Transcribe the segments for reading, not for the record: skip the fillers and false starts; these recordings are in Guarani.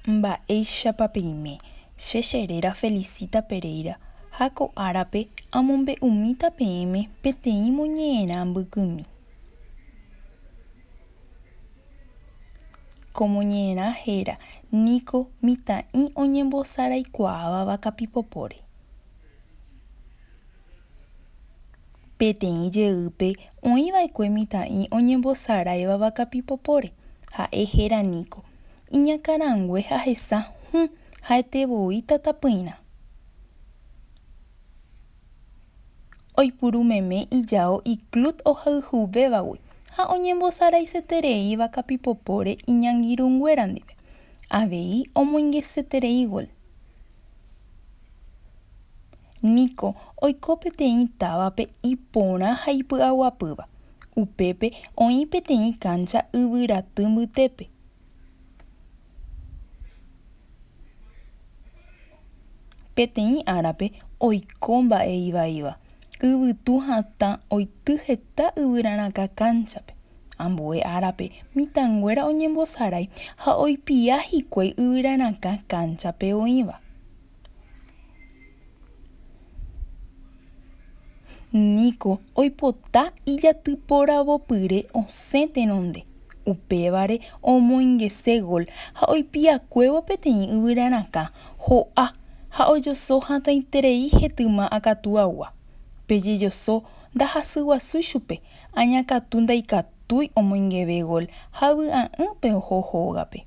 Mba'éichapa peime? Che cheréra Felicita Pereira ha ko árape amombe'umíta peẽme peteĩ moñe'ẽrã mbykymi. Ko moñe'ẽrã héra niko mitã'i oñembosaraikuaáva vakapipopóre. Peteĩ jeýpe oĩva'ekue mitã'i oñembosaráiva vakapipopóre, ha'e héra Niko. Iñakãrangue ha hesa hũ ha'etevoi tatapỹirã. Oipuru meme ijao iclub ohayhuvévagui ha oñembosaraiseterei vakapipopóre iñangirũnguéra ndive, avei omoingeseterei gol. Niko oiko peteĩ távape iporã ha ipy'aguapýva. Upépe oĩ peteĩ káncha yvyraty mbytépe. Peteĩ árape oiko mba'e ivaíva. Yvytu hatã oity heta yvyrarakã kánchape. Ambue árape mitãnguéra oñembosarái ha oipia hikuái yvyrarakã kánchape oĩva. Niko oipota ijatyporavopyre osẽ tenonde, upévare omoingese gol ha oipiakuévo peteĩ yvyrarakã ho'a ha ojoso hatãiterei hetyma akatúagua. Pe jejoso ndahasyguasúi chupe, añakatu ndaikatúi omoingeve gol ha vy'a'ỹpe oho hógape.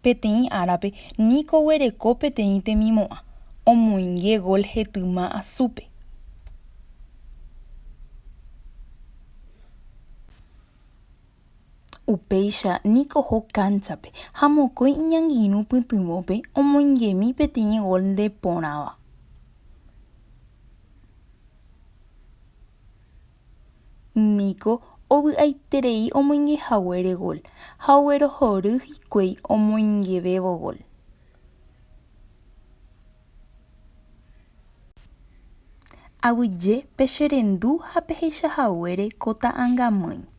Peteĩ árape niko oguereko peteĩ temimo'ã, omoinge gol hetyma asúpe. Upéicha niko oho kánchape ha mokõi iñangirũ pytyvõpe omoingemi peteĩ gol ndeporãva. Niko ovy'aiterei omoingehaguére gol ha oguerohory hikuái omoingevévo gol. Aguyje pe che rendu ha pehechahaguére ko ta'angamýi.